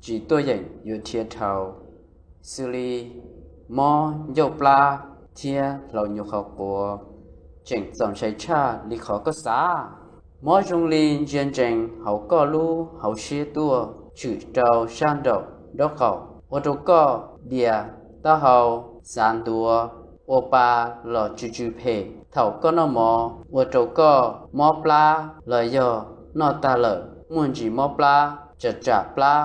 tsis tuaj yeem yuav dhia dhau, xws li mob ncauj plab thiab hlau nyuag qhov quav, tseem txaus ntshai tshaj li qhov koj xav. Mob zoo li ntsia ntsees hauv koj lub hauv siab tuaj tshwm rau sab nraum nraub qaum, ua rau koj dias taub hau, xav ntuav, ua pa los tsw tsw phem. Thaum koj noj mov ua rau koj mob plab los yog noj tag lawm muaj ntsis mob plab, tsam tsam plab,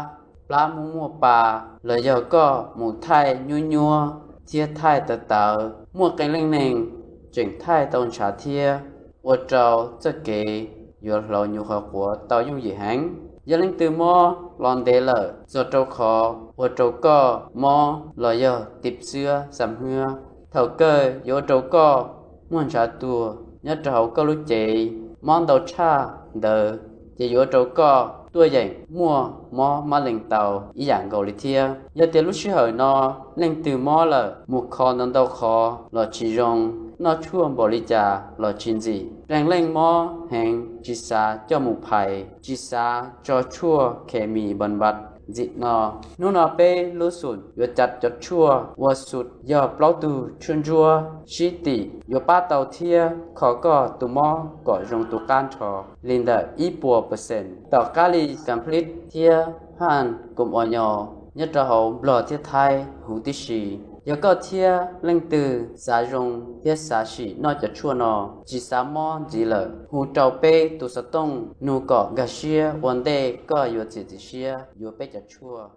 plab muaj muaj pa, los yog koj mus thaij nyuab nyuab thiab thaij tawv tawv. Muaj qee leej neeg tseem thaij tau ntshav thiab, ua rau txoj kev yuav hlau nyuag qhov quav tau yooj yim heev. Yog leej twg mob los ntev lawm txog rau qhov ua rau koj mob los yog tib xwab xam hwab, thaum kawg yuav ua rau koj muaj ntshav tuag nyob rau hauv koj lub cev. Mob ntau tshaj ntawd ces yuav ua rau koj tuaj yeem muaj mob mab lees tau ib yam nkaus li thiab. Yog tias lub sij hawm no leej twg mob lawm mus kho ntau ntau qhov los tsis zoo, noj tshuaj npaum li cas los tsis ntxim. Qee leej mob heev tsis xav coj mus phais, tsis xav tso tshuaj khes mis npas npas ntxim no. Hnub no peb lub xum yuav cav cov tshuaj ua xum yog plaub tug tshuaj ntsuab sib tim yuav pab tau thiab kho koj tus mob kom zoo tu qab nrho li ntawm ib puas percent. Tom qab li Complete thiab Haj Koom Ua Nyo nyob rau hauv Nplog thiab Thaib huv tib si. Yog koj thiab leej twg xav zoo thiab xav sim noj cov tshuaj no, tsis xav mob ntxiv lawm, hu rau peb tus xov tooj nug kom nkag siab ua ntej koj yuav txiav txim siab yuav peb cov tshuaj.